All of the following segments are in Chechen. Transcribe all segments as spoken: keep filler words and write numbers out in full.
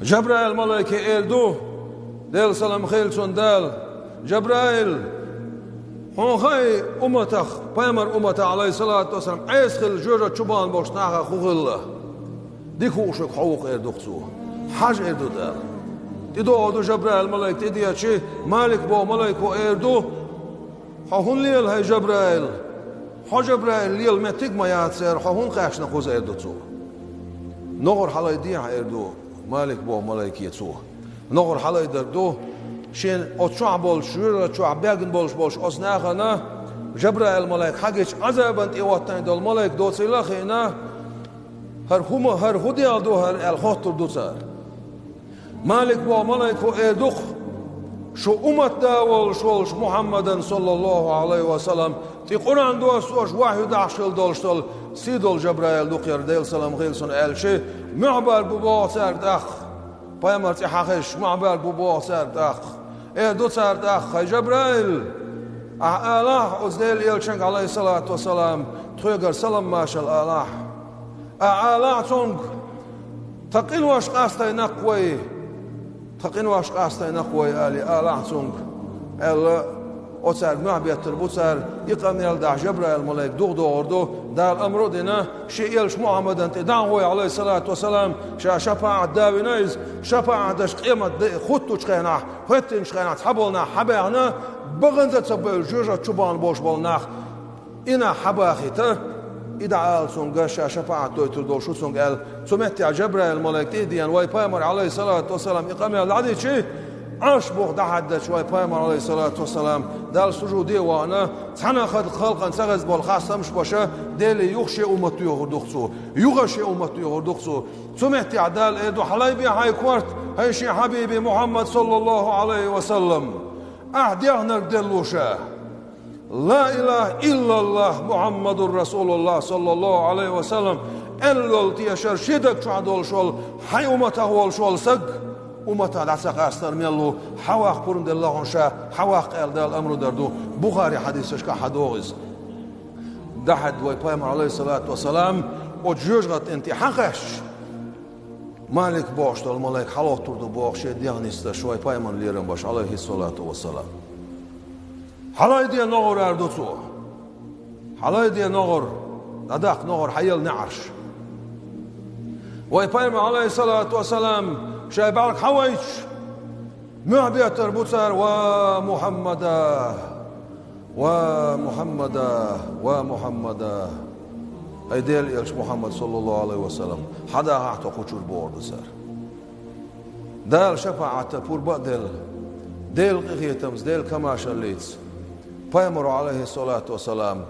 Жабраил малайке эр ду, Делан салам хилла цунна Дала: «Жабраил, хьуна хаьий умматах, пайхамар умматах, алейхиссалату вассалам, Ӏеса хилла жоьжахати чу бахана болчу нахах хӀун хилла? Дика хууш верг хьо ву-кх», — эр ду-кх цо. «Хьажа», — эр ду Дала. ТӀедогӀур ду Жабраил малайк, тӀедеъча, Малик боху малайко эр ду: «Хьо хӀунда лела, хӀай Жабраил? Хьо, Жабраил, лела меттиг а ма яц церан, хьо хӀунда кхаьчна кхуза?» — эр ду цо. «НогӀар хьалайдехьа», — эр ду Малик боху малайке цо. НогӀар хьалайдар ду, шен оцу чохь болчу, жоьжахати чохь бегна болуш болчу оцу нахана Жабраил малайк хьагича, Ӏазабан тӀе хӀоттийна долу малайк доцийла а хиъна, «ХӀара хӀума, хӀара хӀун дела ду хӀара?» — аьлла хоттур ду цара. Малик боху малайко эр ду-кх: «Шу уммат да волуш волчу Мухьаммадан, саллаллаху Ӏалайхи ва саллам, тӀе Къуръан доссош, вахьйу дахьаш хилла долуш долу сий долу Жабраил ду-кх хӀара, Делан салам хилла цунна», — аьлча, «Муьхь бара бу боху цара тӀаккха. Пайхамар цӀе хьан хезча, муьхь бара бу боху цара тӀаккха». Эр ду цара тӀаккха: «ХӀай Жабраил, ахьа алахьа оцу Делан элчанга, алейхиссалату вассалам, тхоьгара салам-маршалла алахьа. Ахьа алахьа цунга: „Тхан къинош къастайна-кх вай, тхан къинош къастайна-кх вай“, — аьлла, алахьа цунга», — аьлла, оцаьрга мохь беттар бу цара. И къамел дахьаш Жабраил малайк духадогӀур ду, Дала амро а дина, шен элча Мухьаммадан тӀе дӀа а гӀой, алейхиссалату вассалам, ша шапаӀат да вина иза, шапаӀат деш къемат де хуттучу хенахь, хӀоьттинчу хенахь цхьаболу нах хьабаьхна, баханза а ца бевлла жоьжахати чу бахана болуш болу нах. И нах хьабахийта, и дӀаала цунга, ша шапаӀат дойтур долуш ву цунга аьлла, цу меттехь Жабраил малайк тӀе а деана, вай пайхамар, алейхиссалату вассалам, и къамел дӀадичи, Ӏарш буха дӀахьаьддачу вай пайхамар, алейхиссалату вассалам, Далла сужуде а вахана, цхьана а халкъана ца хезна болу хастамаш а беш, Деле юха шен уммат доьхур ду-кх цо, юха шен уммат доьхур ду-кх цо. Цу меттехь Дала эр ду: «Хьалайбе хьайн корта, хӀай шен хьабиби Мухьаммад, саллаллаху Ӏалайхи ва саллам. Ахьа дехнарг делла ву ша. Ла илаха иллаллах, Мухьаммадур Расулуллах, саллаллаху Ӏалайхи ва саллам, аьлла долу тешар шен даг чохь долуш волу, хьайн умматах волуш волу саг, умматах дӀа ца къастар мел ву, хьаваккха пурба делла хьуна ша, хьаваккха», — аьлла, Дала амру дар ду. Бухари хьадисашкахь хьадогӀу иза. ДӀахьаьдда вай пайхамар, алейхиссалату вассалам, оцу жоьжахатин тӀе хьакхаьчча, Малик бохуш долу малайк хьалоттур ду боху шен дегӀ нисдеш вай пайхамар лерам беш, алейхиссалату вассалам. «Хьалайде ногӀар», — аьлла ду цо. «Хьалайде ногӀар, дӀадаккха ногӀар, хьаелла неӀарш». Вай пайхамар, алейхиссалату вассалам, шайн бӀаьрг хьавайча, мохь беттар бу цара: «Ва Мухьаммада! Ва Мухьаммада! Ва Мухьаммада! ХӀай Делан элча Мухьаммад, саллаллаху Ӏалайхи ва саллам, хьадахахьа тхо кху чуьра», — бохур ду цара. Дала шапаӀатца пурба а делла, Делан къинхетамца, Делан комаьршаллица, пайхамаро, алейхиссалату вассалам,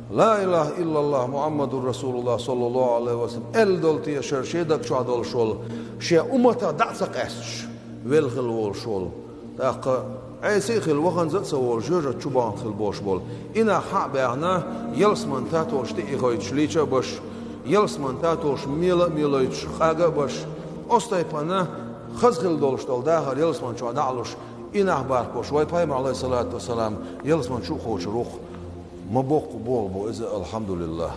«Ла илаха иллаллах, Мухьаммадур Расулуллах, саллаллаху Ӏалайхи ва саллам», аьлла долу тешар шен даг чохь долуш волу, шен умматах дӀа а ца къаьсташ, велла хилла волуш волу, тӀаккха Ӏеса а хилла, ваханза а ца волу, жоьжахати чу бахана хилла болуш болу и нах хьа а баьхна, ялсаман татолаш тӀе а ихийтуш лийча а беш, ялсаман татолаш мела а мелойтуш къага а беш, оцу тайпана хаза хилла долуш долу дахар ялсаман чохь дӀа а луш, и нах бархӀ болуш, вай пайхамар, алейхиссалату вассалам, ялсаман чу а кхочур ву-кх. Ма боккха болх бу иза, алхьамдулиллах.